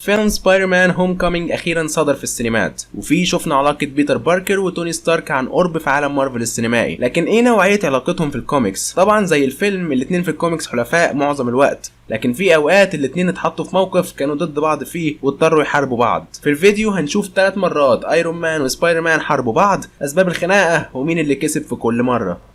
فيلم Spider-Man Homecoming اخيرا صدر في السينمات، وفيه شفنا علاقة بيتر باركر وتوني ستارك عن قرب في عالم مارفل السينمائي. لكن ايه نوعية علاقتهم في الكوميكس؟ طبعا زي الفيلم، الاتنين في الكوميكس حلفاء معظم الوقت، لكن في اوقات الاتنين اتحطوا في موقف كانوا ضد بعض فيه واضطروا يحاربوا بعض. في الفيديو هنشوف 3 مرات ايرون مان وسبايدر مان حاربوا بعض، اسباب الخناقة، ومين اللي كسب في كل مرة.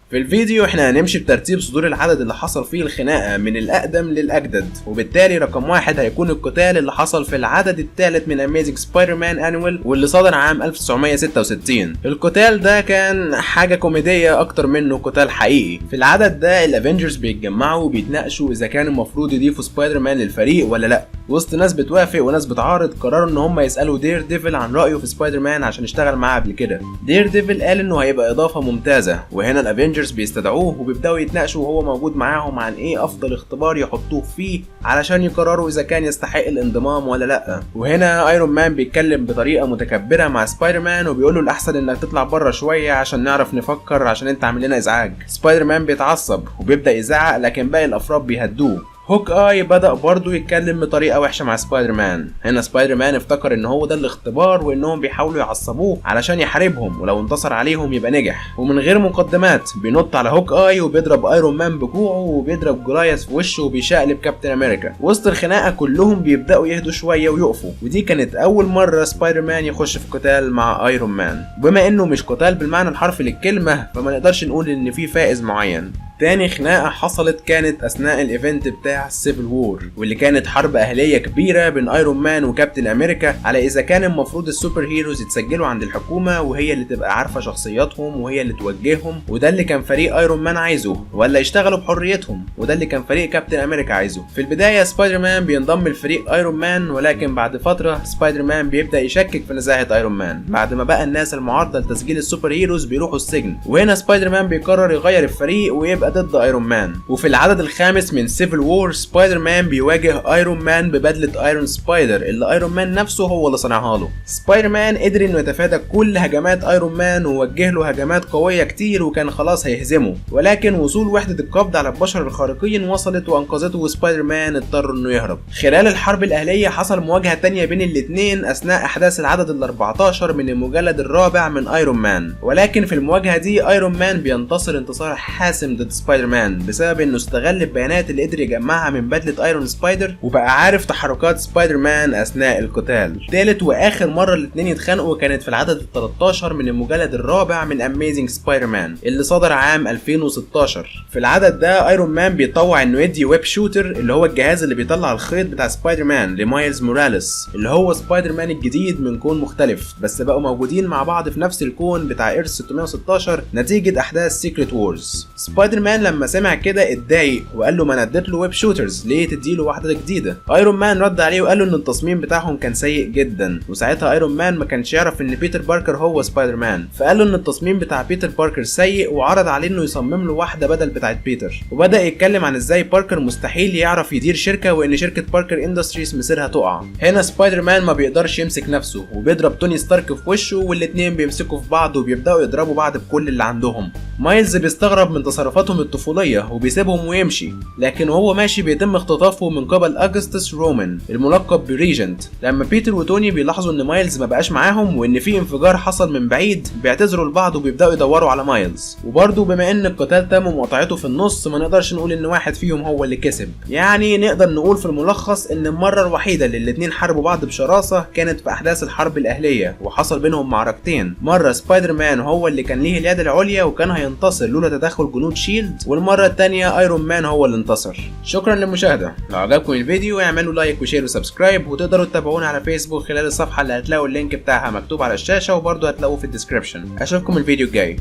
في الفيديو احنا هنمشي بترتيب صدور العدد اللي حصل فيه الخناقة من الأقدم للأجدد، وبالتالي رقم 1 هيكون القتال اللي حصل في العدد الثالث من Amazing Spider-Man Annual واللي صدر عام 1966. القتال ده كان حاجة كوميدية أكتر منه قتال حقيقي. في العدد ده ال Avengers بيتجمعوا وبيتناقشوا إذا كان المفروض يضيفوا سبايدر مان للفريق ولا لأ. وسط ناس بتوافق وناس بتعارض، قرروا ان هم يسالوا دير ديفل عن رايه في سبايدر مان عشان اشتغل معاه قبل كده. دير ديفل قال انه هيبقى اضافه ممتازه، وهنا ال Avengers بيستدعوه وبيبداوا يتناقشوا وهو موجود معاهم عن ايه افضل اختبار يحطوه فيه علشان يقرروا اذا كان يستحق الانضمام ولا لا. وهنا ايرون مان بيتكلم بطريقة متكبره مع سبايدر مان وبيقول له الاحسن انك تطلع بره شوية عشان نعرف نفكر، عشان انت عامل لنا ازعاج. سبايدر مان بيتعصب وبيبدا يزعق، لكن باقي الافراد بيهدوه. هوك اي بدأ برضه يتكلم بطريقة وحشة مع سبايدر مان. هنا سبايدر مان افتكر ان هو ده الاختبار وانهم بيحاولوا يعصبوه علشان يحاربهم، ولو انتصر عليهم يبقى نجح. ومن غير مقدمات بينط على هوك اي وبيضرب ايرون مان بكوعه وبيضرب جولاياث في وشه وبيشقلب كابتن امريكا. وسط الخناقة كلهم بيبدأوا يهدوا شوية ويقفوا، ودي كانت اول مرة سبايدر مان يخش في قتال مع ايرون مان. بما انه مش قتال بالمعنى الحرفي للكلمة، فما نقدرش نقول ان في فائز معين. تاني خناقة حصلت كانت أثناء ال event بتاع Civil War، واللي كانت حرب أهلية كبيرة بين ايرون مان وكابتن أمريكا على إذا كان المفروض ال super heroes يتسجلوا عند الحكومة وهي اللي تبقى عارفة شخصياتهم وهي اللي توجههم، وده اللي كان فريق ايرون مان عايزه، ولا يشتغلوا بحريتهم، وده اللي كان فريق كابتن أمريكا عايزه. في البداية سبايدر مان بينضم لفريق ايرون مان، ولكن بعد فترة سبايدر مان بيبدأ يشكك في نزاهة ايرون مان بعد ما بقى الناس المعارضة لتسجيل ال super heroes بيروحوا السجن. وهنا سبايدر مان بيقرر يغير الفريق ويبقى ضد ايرون مان. وفي العدد الخامس من Civil War، سبايدر مان بيواجه ايرون مان ببدله ايرون سبايدر اللي ايرون مان نفسه هو اللي صنعها له. سبايدر مان قدر انه يتفادى كل هجمات ايرون مان ووجه له هجمات قوية كتير وكان خلاص هيهزمه، ولكن وصول وحده القبض على البشر الخارقين وصلت وانقذته، وسبايدر مان اضطر انه يهرب. خلال الحرب الاهلية حصل مواجهة تانية بين الاثنين اثناء احداث العدد ال 14 من المجلد الرابع من ايرون مان، ولكن في المواجهة دي ايرون مان بينتصر انتصار حاسم ضد سبايدر مان بسبب انه استغل البيانات اللي قدر يجمعها من بدلة ايرون سبايدر وبقى عارف تحركات سبايدر مان اثناء القتال. ثالث واخر مرة الاثنين يتخانقوا كانت في العدد ال 13 من المجلد الرابع من Amazing Spider-Man اللي صدر عام 2016. في العدد ده ايرون مان بيطوع انه يدي web shooter اللي هو الجهاز اللي بيطلع الخيط بتاع سبايدر مان لمايلز موراليس اللي هو سبايدر مان الجديد من كون مختلف، بس بقوا موجودين مع بعض في نفس الكون بتاع Earth 616 نتيجة احداث Secret Wars. سبايدر مان لما سمع كده اتضايق وقال له ما انا اديت له web shooters، ليه تديله واحدة جديدة؟ ايرون مان رد عليه وقال له ان التصميم بتاعهم كان سيء جدا، وساعتها ايرون مان ما كانش يعرف ان بيتر باركر هو سبايدر مان، فقال له ان التصميم بتاع بيتر باركر سيء وعرض عليه انه يصمم له واحدة بدل بتاعت بيتر. وبدا يتكلم عن ازاي باركر مستحيل يعرف يدير شركة وان شركة باركر Industries مصيرها تقع. هنا سبايدر مان ما بيقدرش يمسك نفسه وبيضرب توني ستارك في وشه، والاتنين بيمسكوا في بعض وبيبداوا يضربوا بعض بكل اللي عندهم. مايلز بيستغرب من تصرفاتهم الطفولية وبيسيبهم ويمشي، لكن وهو ماشي بيتم اختطافه من قبل أغسطس رومان الملقب بريجنت. لما بيتر وتوني بيلاحظوا ان مايلز ما بقاش معاهم وان في انفجار حصل من بعيد، بيعتذروا لبعض وبيبداوا يدوروا على مايلز. وبرضه بما ان القتال تم مقاطعته في النص، ما نقدرش نقول ان واحد فيهم هو اللي كسب. يعني نقدر نقول في الملخص ان المرة الوحيدة اللي الاتنين حاربوا بعض بشراسة كانت في احداث الحرب الاهلية، وحصل بينهم معركتين، مرة سبايدر مان هو اللي كان ليه اليد العليا وكان هينتصر لولا تدخل جنود شيلد، والمرة التانية ايرون مان هو اللي انتصر. شكرا للمشاهدة، لو عجبكم الفيديو اعملوا like و share و subscribe، وتقدروا تتابعونا على فيسبوك خلال الصفحة اللي هتلاقوا ال link بتاعها مكتوب على الشاشة، وبرضه هتلاقوه في ال description. اشوفكم الفيديو الجاي.